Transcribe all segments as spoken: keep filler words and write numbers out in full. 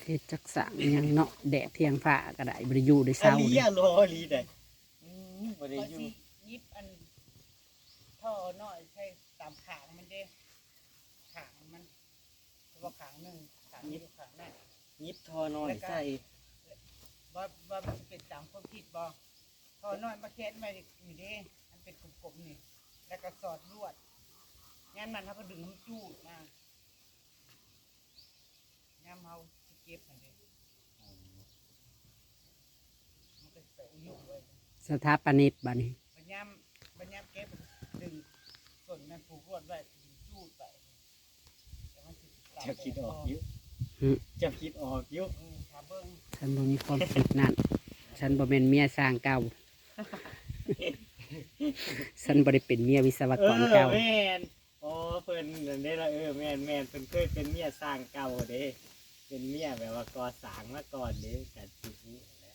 เฮ็ดจักสร้างหยังเนาะ แดดเที่ยงฟ้าก็ได้ บ่ได้อยู่ได้ อันเช้านี้ เด้ อันรออีหลีได้ อืม บ่ได้ ข้อย อยู่ สิหยิบอันท่อน้อยใส่ตามข้างมันเด้ ข้างมัน แต่ว่าข้างหนึ่ง ข้างนี้ ข้างนั้น หยิบท่อน้อย แล้วก็ ใส่ ว่า ว่ามันสิเป็นตามความคิดบ่ ท่อน้อยมาแขวนไว้นี่เด้ มันเป็นกลมๆนี่ แล้วก็สอดลวด ยามนั้นเฮาก็ดึงมันจูดมา ยามเฮาสิเก็บหั่นเด้ มันก็สิไปอุยงไว้ สถาปนิกบัดนี้ บัดยาม บัดยามเก็บ ดึงต้นนั้นผูกลวดไว้ ดึงจูดไป แต่มันสิ เจ้าคิดออกอยู่ หึ เจ้าคิดออกอยู่ เออ ถ้าเบิ่ง ฉันบ่มีความคิดนั่น ฉันบ่แม่นเมียช่างเก่า ฉันบ่ได้เป็นเมียวิศวกรเก่า เออ แม่น อ๋อ เพิ่นนั่นเด้ล่ะ เออ แม่นๆ เพิ่นเคยเป็นเมียช่างเก่าเด้ เป็นเมียแบบว่าก่อสร้างมาก่อนเด้ ก็สิฮู้แหละ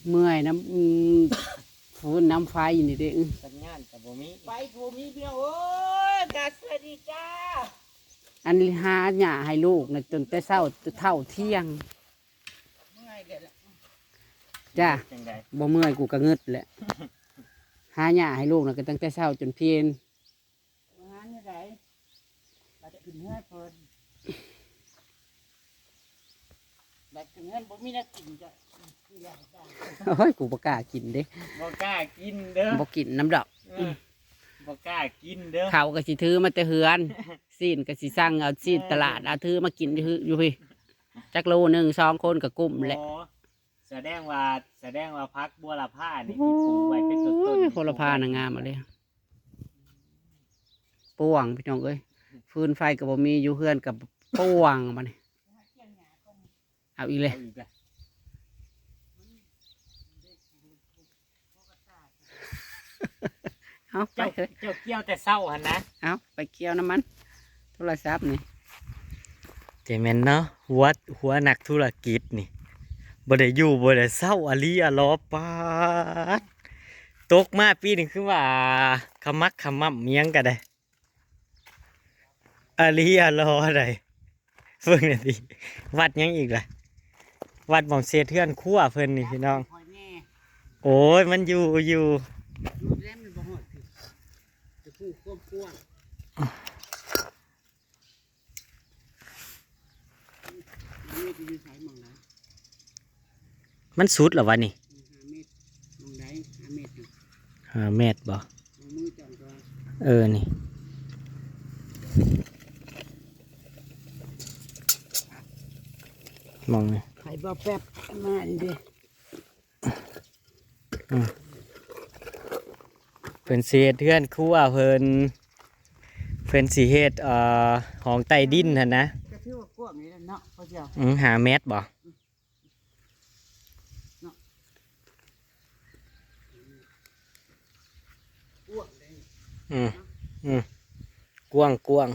เมื่อยนำ อืม ฟืนนำไฟนี่เด้ สัญญาณก็บ่มี ไฟบ่มีพี่น้องเอ้ย กราบสวัสดีจ้า อันหาหญ้าให้ลูกน่ะ จนแต่เช้าเท่าเที่ยง เมื่อยเด้อล่ะ จ้ะ จั่งใด บ่เมื่อยกูก็งึดแหละ หาหญ้าให้ลูกน่ะก็ตั้งแต่เช้าจนเพล บ่หาแนวใด บัดขึ้นเฮือนเพิ่น บัดขึ้นเฮือนบ่มีแนวกินจ้ะ โอ้ย กูบ่กล้ากินเด้ บ่กล้ากินเด้อ บ่กินนำดอก เออ อืม บ่กล้ากินเด้อ ข้าวก็สิถือมาแต่เฮือน ซี้นก็สิสั่งเอาซี้นตลาด เอาถือมากินอยู่ อยู่พี้ จักโลหนึ่ง สองคนก็กุ้มแหละ อ๋อ แสดงว่า แสดงว่าผักบัวละพานี่ที่ปลูกไว้เป็นต้นๆ โอ้ย นี่ บัวละพาน่ะงามอะเด้ ปวงพี่น้องเอ้ย ฟืนไฟก็บ่มี อยู่เฮือนก็ปวงบัดนี้ เอาอีกเลย เอาอีกแล้ว เอาไป เจ้า เฮ้ย เจ้าเกี่ยวแต่เช้าหั่นนะ เอาไปเกี่ยวนำมัน โทรศัพท์นี่ เจแมนเนาะ หัว หัวนักธุรกิจนี่ บ่ได้อยู่บ่ได้เช้าอะลีอะลอ ป๊าด ตกมาปีนี้คือว่าขมักขม้ำอิหยังก็ได้ อะลีอะลอได้ เบิ่งหน่อยดิ วัดหยังอีกล่ะ วัดหม่องเศษเฮือนครัวเพิ่นนี่พี่น้อง โอ้ย มันอยู่ อยู่ อยู่แล้วมันบ่ฮอดพี่ จะพูดควบควบ นี่จะอยู่ไสหม่องใด มันสุดแล้ววะนี่ ห้าเมตร หม่องใด ห้าเมตรน่ะ ห้าเมตรบ่ หม่องมือจังตัว เออ นี่ หม่องนี่ ไผบ่แป๊บมาอันเด้ อืม เพิ่นสิเฮ็ดเฮือนครัวเพิ่น เพิ่นสิเฮ็ด เอ่อ ห้องใต้ดินหั่นนะ ก็ถือว่ากว้างอยู่แล้วเนาะ พ่อเจ้า อืม ห้าเมตรบ่ เนาะ กว้างเลย อืม อืม กว้าง กว้าง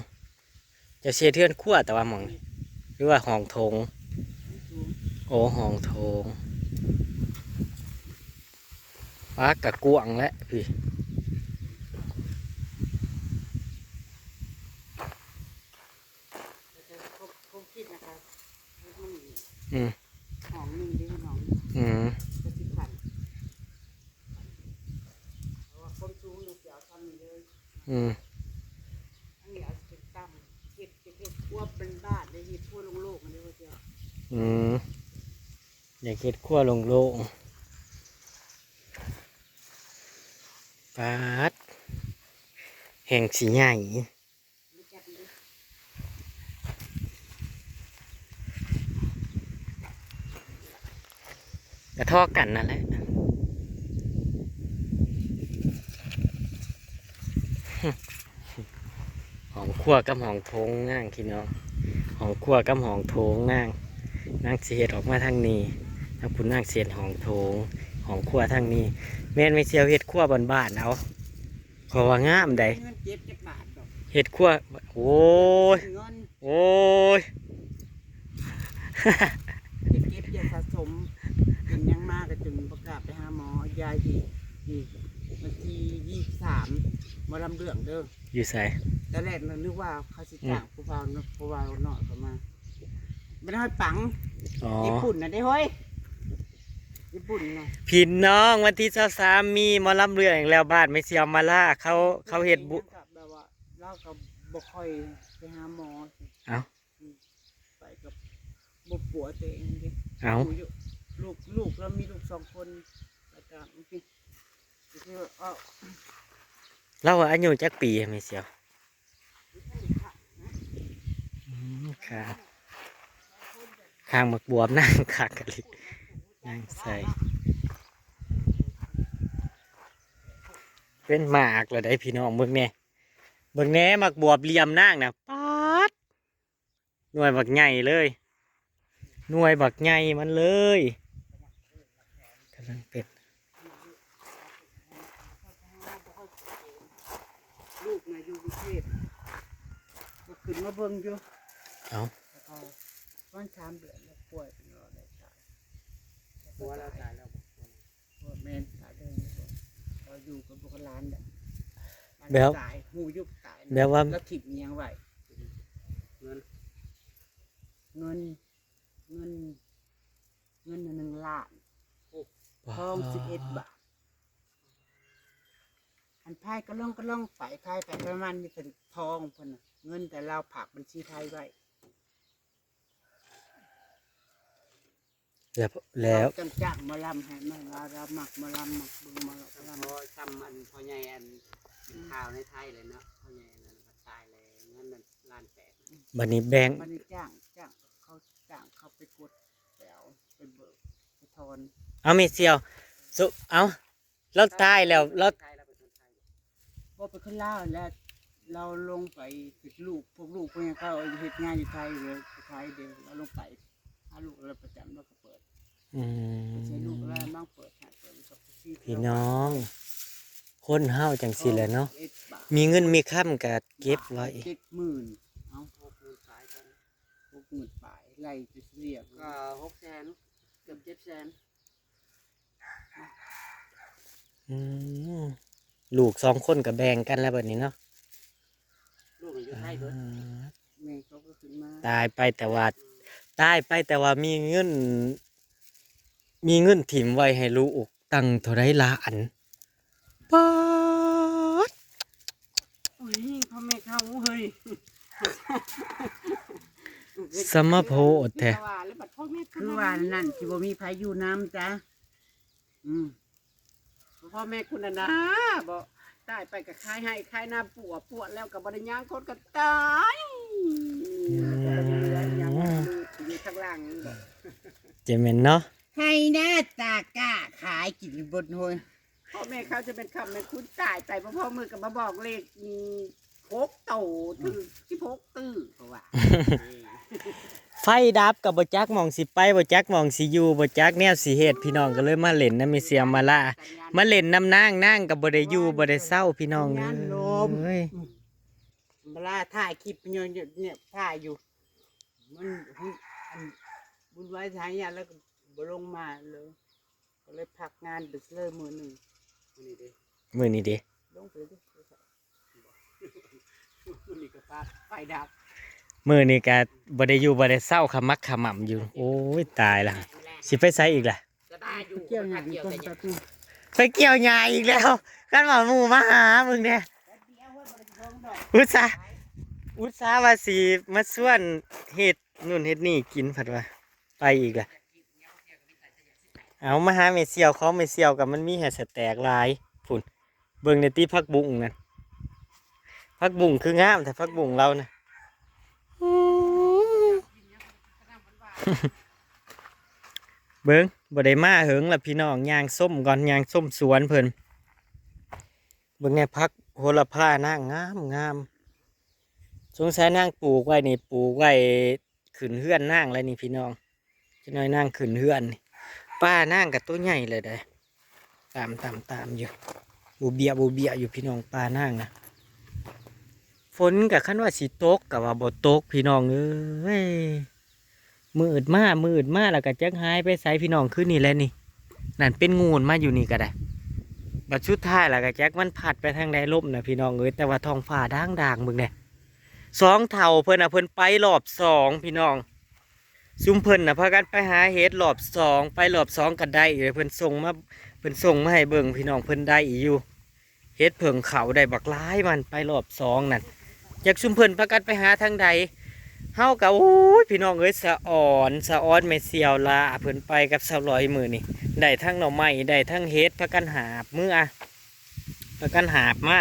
จะเฮ็ดเฮือนครัวแต่ว่าหม่องนี้ หรือว่าห้องโถง โอ้ ห้องโถง ปากกะกว้างแหละพี่ แต่คง คงคิดนะคะ อืม ห้องหนึ่งเด้อ ห้องหนึ่ง อืม ก็สิบพัน เพราะว่าความสูงเนี่ยสิเอาซ้ำนี่เลย อืม อันนี้อาจจะเป็นต่ำ เฮ็ด เฮ็ด เฮ็ดครัวเป็นบ้าน ได้เฮ็ดครัวโล่งๆ อันนี้ว่าจะ อืม อยากเฮ็ดครัวโล่งๆ ปาด แห่งสิใหญ่ กะท่อกันนั่นแหละ ห้องครัวกับห้องโถงนางพี่น้อง ห้องครัวกับห้องโถงนาง นางสิเฮ็ดออกมาทางนี้ ทางพุ้นนางสิเฮ็ดห้องโถง ห้องครัวทางนี้ แม่นแม่เสี่ยวเฮ็ดครัวบ้านๆ เอา เพราะว่างามใด เงินเก็บจักบาทดอก เฮ็ดครัว โอ้ย เงิน โอ้ย เก็บ เก็บอย่าสะสม เป็นหยังมากก็จนประกาศไปหาหมอ ยายที่ ที่วันที่ ยี่สิบสาม หมอลำเรื่องเด้อ อยู่ไส แต่แรกน่ะนึกว่าเขาสิ อืม จ้างผู้บ่าวเนาะ ผู้บ่าวน้อยเข้ามา ไม่ได้ปัง อ๋อ ญี่ปุ่นน่ะได้เฮ้ย ญี่ปุ่นน่ะ พี่น้องวันที่ซาวสามมีหมอลำเรื่องอีกแล้ว บ้านแม่เสี่ยวมาล่าเขาเขาเฮ็ดบุ แบบว่าเราก็บ่ค่อยไปหาหมอ เอ้า ไปกับบ่ปัวตัวเองดิ เอ้า ลูกลูกเรามีลูกสองคน แล้วก็คือเอา เราอายุจักปีแม่เสี่ยว อืมค่ะ ข้างหมากบวบนั่งคักกะลินั่งใส่ เป็นหมากแล้วได้พี่น้องเบิ่งแหน่ เบิ่งแหน่หมากบวบเหลี่ยมนางนะป๊าด หน่วยบักใหญ่เลย หน่วยบักใหญ่มันเลยกำลังเป็น ลูกนะอยู่กรุงเทพก็ขึ้นมาเบิ่งอยู่ เอา แล้วก็วันสามเดือนแล้วป่วยเป็นอะไรตาย ผัวเราตายแล้ว ว่าแม่นตายเลยเราอยู่กับบุคลานเนี่ย แบบ ตายหูยุบตาย แบบว่า แล้วถิ่มเมียงไว้ เงิน เงิน เงิน เงินหนึ่งล้าน ทองสิบเอ็ดบาท อันพายก็ล่องก็ล่องไปพายไปประมาณมีแต่ทองเพิ่นน่ะ เงินแต่เราผักบัญชีไทยไว้ แล้วแล้ว จังจ้างหมอลำให้มันว่าเรามักหมอลำมักเบิ่งหมอลำ พอซ้ำอันพ่อใหญ่อันข่าวในไทยเลยเนาะ พ่อใหญ่อันนั้นตายเลย เงินนั้นล้านแปด บัดนี้แบ่ง มันได้จ้างจ้างเขาจ้างเขาไปกดแปวไปเบิกไปถอน เอาแม่เสี่ยวสุเอาเราตายแล้วเรา ไทยเราเป็นคนไทย บ่เป็นคนลาวแล้ว เราลงไปติดลูกพวกลูกพวกนี้เขาเฮ็ดงานอยู่ไทยเลยไปไทยเดียวเราลงไปหาลูกเราประจำเราก็เปิด อืม ใช้ลูกแล้วมั่งเปิดหาเปิดสองสี่ พี่น้อง คนเฮาจังซี่แหละเนาะ เอ็ดบาท มีเงินมีคำก็เก็บไว้ เจ็ดหมื่นเอา หกหมื่นปลายกัน หกหมื่นปลายไล่ไปเรียก ก็หกแสนเกือบเจ็ดแสน อืมลูกสองคนก็แบ่งกันแล้วบัดนี้เนาะ ลูกอยู่ไทยเบิด อ่า แม่เขาก็ขึ้นมา ตายไปแต่ว่า ตายไปแต่ว่ามีเงิน มีเงินถิ่มไว้ให้ลูกตั้งเท่าไรล้านป๊าด โอ้ยพ่อแม่เขาเฮ้ย สมโพธิแท้ คือว่านั่นที่บ่มีไผอยู่น้ำจ้ะอืม พ่อแม่คุณน่ะนะบอกตายไปก็ขายให้ขายนาปวดปวดแล้วก็บ่ได้ย่างคนก็ตาย อืม ก็บ่ได้เหลือหยังอยู่ข้างหลังบอก เจเมนเนาะ ให้หน้าตาก้าขายกินบนห้วย พ่อแม่เขาจะเป็นคำเป็นคุณตายไปพ่อพ่อมือก็มาบอกเลขมีหกโตถึงสิบหกตื้อเพราะว่า ไฟดับก็บ่จักหม่องสิไปบ่จักหม่องสิอยู่บ่จักแนวสิเฮ็ดพี่น้องก็เลยมาเล่นนำแม่เสี่ยวมาล่ามาเล่นนำนางนางก็บ่ได้อยู่บ่ได้เซาพี่น้องเอ้ย เวลาถ่ายคลิปเนี่ยเนี่ยถ่ายอยู่ มันอันบุญไว้ท้ายเนี่ยแล้วก็บ่ลงมาเลย ก็เลยพักงานไปเลยมื้อหนึ่ง นี่เด้ มื้อนี้เด้ ลงไปดิ นี่ก็ปาไฟดับ มื้อนี้ก็บ่ได้อยู่บ่ได้เซาขมักขม้ำอยู่ โอ้ยตายละสิไปไสอีกล่ะ จะได้อยู่ เกี่ยวหยัง เกี่ยว ก่อน แต่ แป๊บนึง ไปเกี่ยวหญ้าอีกแล้วกันว่าหมู่มาหามึงเนี่ยอุตส่าห์อุตส่าห์ว่าสิมาชวนเฮ็ดนู่นเฮ็ดนี่กินผัดว่า ไปอีกล่ะ เอามาหาแม่เสี่ยวของแม่เสี่ยวกับมันมีให้สแต็กหลายพุ้นเบิ่งในตี้ผักบุ้งนั่นผักบุ้งคืองามแต่ผักบุ้งเรานะอืมเบิ่งบ่ได้มาเหิงละพี่น้องย่างส้มก่อนย่างส้มสวนเพิ่นเบิ่งในผักโหระพานางงามงามสงสัยนางปลูกไว้นี่ปลูกไว้ ขึ้นเฮือนนางแล้วนี่พี่น้องจะน้อยนางขึ้นเฮือนนี่ปลานางกับตัวใหญ่เลยได้ตามตามตามอยู่บูเบียบูเบียอยู่พี่น้องปลานางนะฝนกับคันว่าสิตกกับว่าบ่ตกพี่น้องเอ้ยมืดมามืดมาแล้วก็จักหายไปไสพี่น้องคืนนี่แหละนี่นั่นเป็นงูมาอยู่นี่ก็ได้ บัดสุดท้ายแล้วก็จักมันพัดไปทางใดลมน่ะพี่น้องเอ้ย แต่ว่าท้องฟ้าด่างๆ เบิ่งแหน่ สองเฒ่าเพิ่นน่ะ เพิ่นไปรอบสองพี่น้อง ซุมเพิ่นน่ะพากันไปหาเห็ดรอบสอง ไปรอบสองก็ได้อยู่ เพิ่นส่งมา เพิ่นส่งมาให้เบิ่งพี่น้อง เพิ่นได้อยู่ เห็ดเผิ่งเขาได้บักหลาย มันไปรอบสองนั่น จักซุมเพิ่นพากันไปหาทางใด เฮาก็ โอ้ย พี่น้องเอ้ย สะออน สะออนแม่เสี่ยวลา เพิ่นไปกับสาวลอยมื้อนี้ ได้ทั้งหน่อไม้ ได้ทั้งเห็ด พากันหาบมื้ออะ พากันหาบมา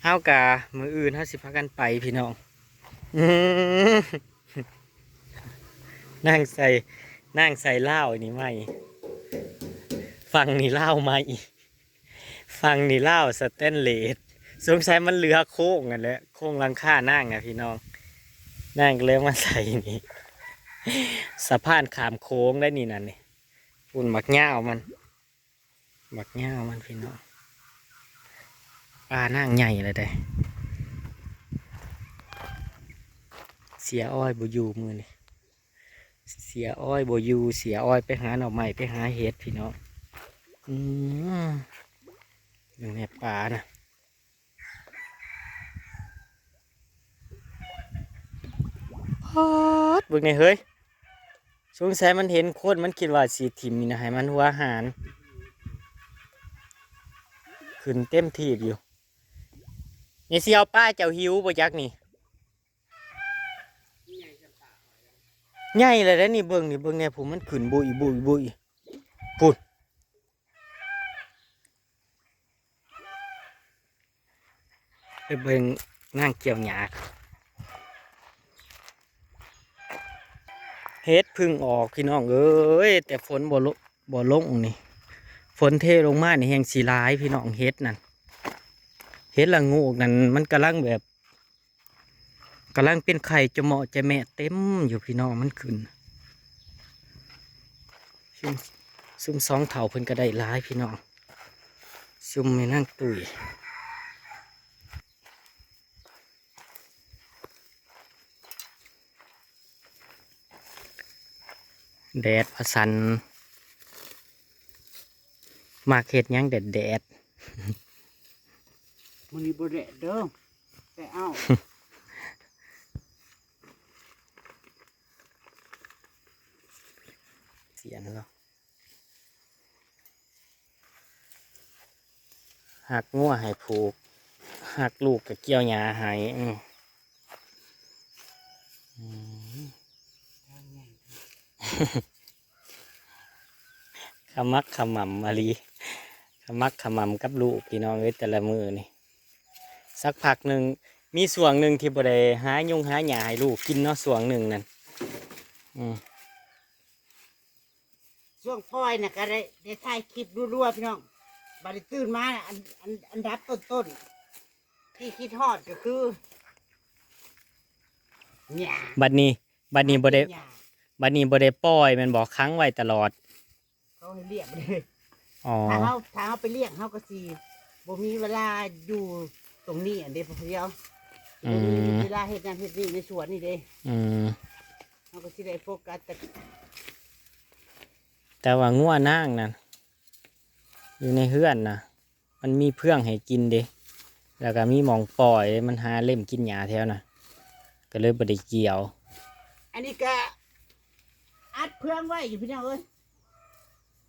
เฮากะมื้ออื่นเฮาสิพากันไปพี่น้อง อืม นางใส่ นางใส่ลาวนี่ใหม่ ฝั่งนี่ลาวใหม่ ฝั่งนี่ลาวสแตนเลส สงสัยมันเหลือโครงนั่นแหละ โครงหลังคานางนะพี่น้อง นางก็เลยมาใส่นี่ สะพานข้ามโขงได้นี่นั่นนี่ พุ่นบักยาวมัน บักยาวมันพี่น้อง ปลานางใหญ่เลยเด้ เสียอ้อยบ่อยู่มื้อนี้ เสียอ้อยบ่อยู่ เสียอ้อยไปหาหน่อไม้ ไปหาเห็ดพี่น้อง อืม เบิ่งแหน่ปลานะ ปาด เบิ่งแหน่เฮ้ย สงสัยมันเห็นคน มันคิดว่าสิถิ่มนี่นะ ให้มันหัวอาหาร ขึ้นเต็มที่อยู่ นี่สิเอาปลาเจ้าหิวบ่จักนี่ ใหญ่เลยเด้นี่ เบิ่งนี่ เบิ่งแหน่ ผู้มันขึ้นบุยบุยบุย พุ้น ไปเบิ่งนางเกี่ยวหญ้า เห็ดเพิ่งออกพี่น้องเอ้ย แต่ฝนบ่ลง บ่ลงนี่ ฝนเทลงมานี่แฮงสิหลายพี่น้อง เห็ดนั่น เห็ดละโงกนั่น มันกำลังแบบ กำลังเป็นไข่จะเหมาะจะแมะเต็มอยู่พี่น้อง มันขึ้น ซุม ซุมสองเฒ่าเพิ่นก็ได้หลายพี่น้อง ซุมแม่นางตุ้ย แดดว่าซั่น มักเฮ็ดหยังแดดๆ มื้อนี้บ่แดดเด้อ แต่อ้าว เสียนเนาะ ฮักงัวให้ผูก ฮักลูกก็เกี่ยวหญ้าให้ อืม อืม ขมักขม้ำอะลี ขมักขม้ำกับลูกพี่น้องเอ้ย แต่ละมื้อนี่ สักพักหนึ่ง มีช่วงหนึ่งที่บ่ได้หายุงหาหญ้าให้ลูกกินเนาะ ช่วงหนึ่งนั่น อืม ช่วงปล่อยน่ะก็ได้ ได้ถ่ายคลิปรัวๆ พี่น้อง บัดนี้ตื่นมาน่ะ อัน อัน อันดับต้นๆ ที่คิดฮอดก็คือ หญ้า บัดนี้ บัดนี้บ่ได้ หญ้า บัดนี้บ่ได้ปล่อยแม่นบ่ ขังไว้ตลอด เขาให้เลี้ยงเลย อ๋อ ถ้าเฮา ถ้าเฮาไปเลี้ยง เฮาก็สิบ่มีเวลาอยู่ตรงนี้อันเด้ พอเดียว อืม บ่มีเวลาเฮ็ดนั่นเฮ็ดนี่ในสวนนี่เด้ อืม เฮาก็สิได้โฟกัสแต่ แต่ว่างัวนางนั่น อยู่ในเฮือนน่ะ มันมีเฟื่องให้กินเด้ แล้วก็มีหม่องปล่อยเด้ มันหาเล็มกินหญ้าแถวน่ะ ก็เลยบ่ได้เกี่ยว อันนี้ก็อัดเฟื่องไว้อยู่พี่น้องเอ้ย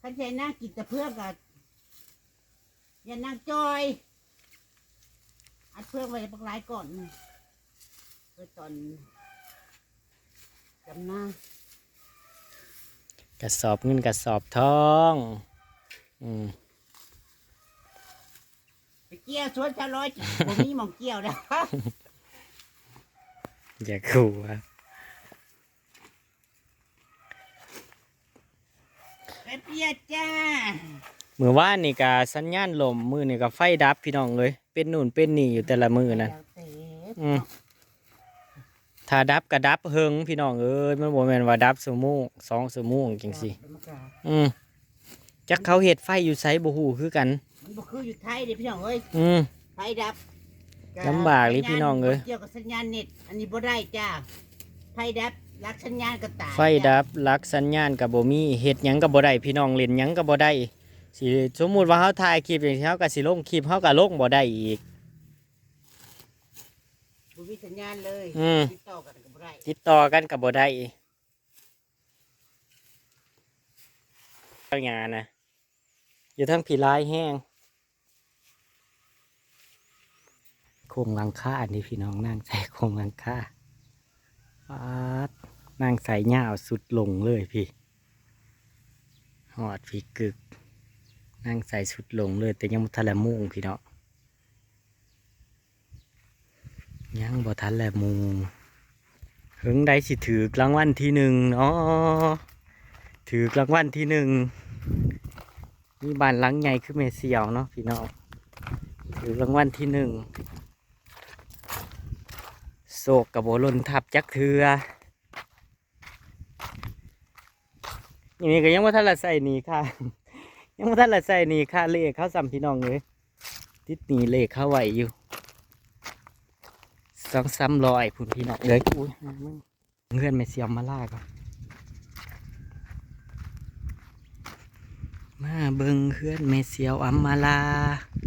คันใช้นางกินแต่เฟื่องก็อย่านางจอย อัดเฟื่องไว้บักหลายก่อนนี่ ไปตอนดำนา กระสอบเงินกระสอบทอง อืม ไปเกี่ยวสวนชาวร้อย บ่มีหม่องเกี่ยวแล้ว อย่าขัว ไปเปียจ้า มื้อวานนี่ก็สัญญาณล่ม มื้อนี่ก็ไฟดับพี่น้องเอ้ย เป็นนู่นเป็นนี่อยู่แต่ละมื้อนั่น แล้วแต่ อืม ถ้าดับก็ดับเฮิงพี่น้องเอ้ย มันบ่แม่นว่าดับชั่วโมง สองชั่วโมงจังซี้ แล้วมันก็ อืม จักเขาเฮ็ดไฟอยู่ไสบ่ฮู้คือกัน มันบ่คืออยู่ไทยเด้พี่น้องเอ้ย อืม ไฟดับ ลำบากเลยพี่น้องเอ้ย เกี่ยวกับสัญญาณเน็ต อันนี้บ่ได้จ้า ไฟดับ ลักสัญญาณก็ตาย ไฟดับ จ้า ลักสัญญาณก็บ่มี เฮ็ดหยังก็บ่ได้ พี่น้องเล่นหยังก็บ่ได้ สิ สมมุติว่าเฮาถ่ายคลิปจั่งซี้ เฮาก็สิลงคลิป เฮาก็ลงบ่ได้อีก บ่มีสัญญาณเลย อืม ติดต่อกันก็บ่ได้ ติดต่อกันก็บ่ได้อีก เจ้าหญ้านะ อยู่ทางพี้หลายแฮง โครงหลังคาอันนี้พี่น้อง นางใส่โครงหลังคา ป๊าด นางใส่ยาวสุดลงเลยพี่ ฮอดพี้กึก นางใส่สุดลงเลย แต่ยังบ่ทันละมุงพี่น้อง ยังบ่ทันละมุง เฮิงใดสิถืกรางวัลที่หนึ่งเนาะ ถืกรางวัลที่หนึ่ง มีบ้านหลังใหญ่คือแม่เสี่ยวเนาะพี่น้อง ถืกรางวัลที่หนึ่ง โชคก็บ่หล่นทับจักเทื่อ นี่ก็ยังบ่ทันละใส่หนี้ค่ะ ยังบ่ทันละใส่หนี้ค่ะ เลขเขาซ้ำพี่น้องเอ้ย ติดหนี้เลขเขาไว้อยู่ สองสามร้อยพุ้นพี่น้องเอ้ย อุ้ย เฮือนแม่เสี่ยวมาลาก่อน มาเบิ่งเฮือนแม่เสี่ยวอำมาลา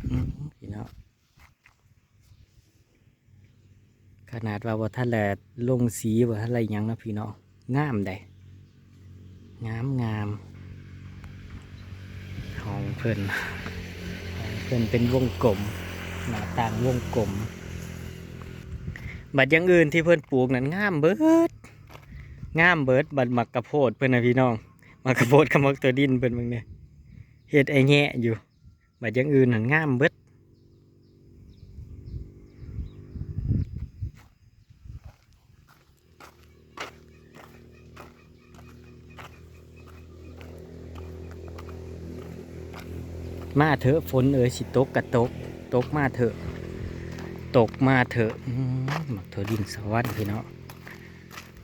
อืม พี่น้อง ขนาดว่าบ่ทันละลงสี บ่ทันละหยังเนาะพี่น้อง งามใด๋ งามงาม ของเพิ่น ของเพิ่นเป็นวงกลม หน้าต่างวงกลม บัดอย่างอื่นที่เพิ่นปลูกนั่นงามเบิด งามเบิด บัดหมากข้าวโพดเพิ่นน่ะพี่น้อง หมากข้าวโพดกับหมากถั่วดินเพิ่นเบิ่งแหน่ เฮ็ดไอ้แงะอยู่ บัดอย่างอื่นนั่นงามเบิด มาเถอะ ฝนเอ๋ย สิตกกะตก ตกมาเถอะ ตกมาเถอะ อืม หมากถั่วดินสวรรค์พี่น้อง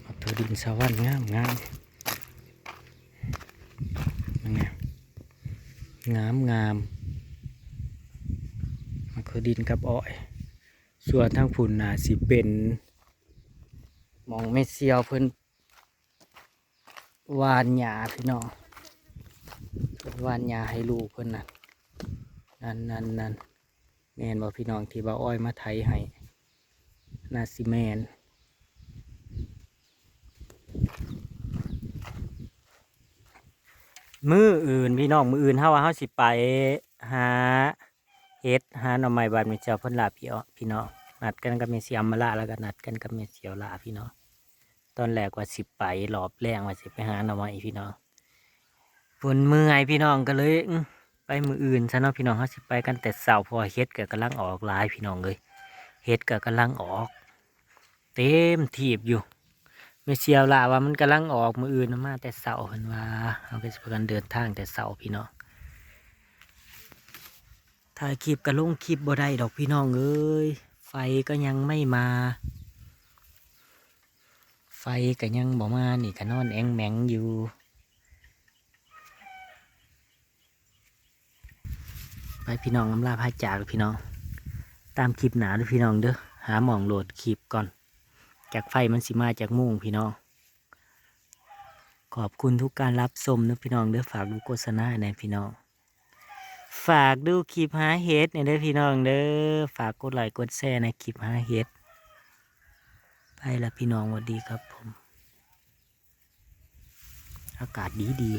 หมากถั่วดินสวรรค์งามงาม นั่นไง งามงาม หมากถั่วดินกับอ้อย ส่วนทางพุ้นน่าสิเป็น หม่องแม่เสี่ยวเพิ่นหว่านหญ้าพี่น้อง เพิ่นหว่านหญ้าให้ลูกเพิ่นน่ะ นั่นนั่นนั่น แม่นบ่พี่น้อง ที่บ่าวอ้อยมาไถให้ น่าสิแม่น มื้ออื่นพี่น้อง มื้ออื่นเฮาว่าเฮาสิไปหาเห็ด หาหน่อไม้บ้านแม่เสี่ยวเพิ่นล่ะพี่อ้อ พี่น้อง นัดกันกับแม่เสี่ยวมาล่า แล้วก็นัดกันกับแม่เสี่ยวล่าพี่น้อง ตอนแรกว่าสิไป รอบแรกว่าสิไปหาหน่อไม้พี่น้อง เพิ่นเมื่อยพี่น้อง ก็เลย อืม ไปมื้ออื่นซะเนาะพี่น้อง เฮาสิไปกันแต่เช้า เพราะว่าเห็ดก็กำลังออกหลายพี่น้องเอ้ย เห็ดก็กำลังออก เต็มทีบอยู่ แม่เสี่ยวล่าว่ามันกำลังออก มื้ออื่นน่ะมาแต่เช้า เพิ่นว่า เฮาก็สิพากันเดินทางแต่เช้าพี่น้อง ถ่ายคลิปก็ลงคลิปบ่ได้ดอกพี่น้องเอ้ย ไฟก็ยังไม่มา ไฟก็ยังบ่มา นี่ก็นอนแองแมงอยู่ ไปพี่น้อง อำลาพาจากพี่น้อง ตามคลิปหน้าเด้อพี่น้องเด้อ หาหม่องโหลดคลิปก่อน จักไฟมันสิมาจักโมงพี่น้อง ขอบคุณทุกการรับชมเด้อพี่น้องเด้อ ฝากดูโฆษณาแหน่พี่น้อง ฝากดูคลิปหาเห็ดแหน่เด้อพี่น้องเด้อ ฝากกดไลค์กดแชร์ในคลิปหาเห็ด ไปละพี่น้อง สวัสดีครับผม อากาศดีดี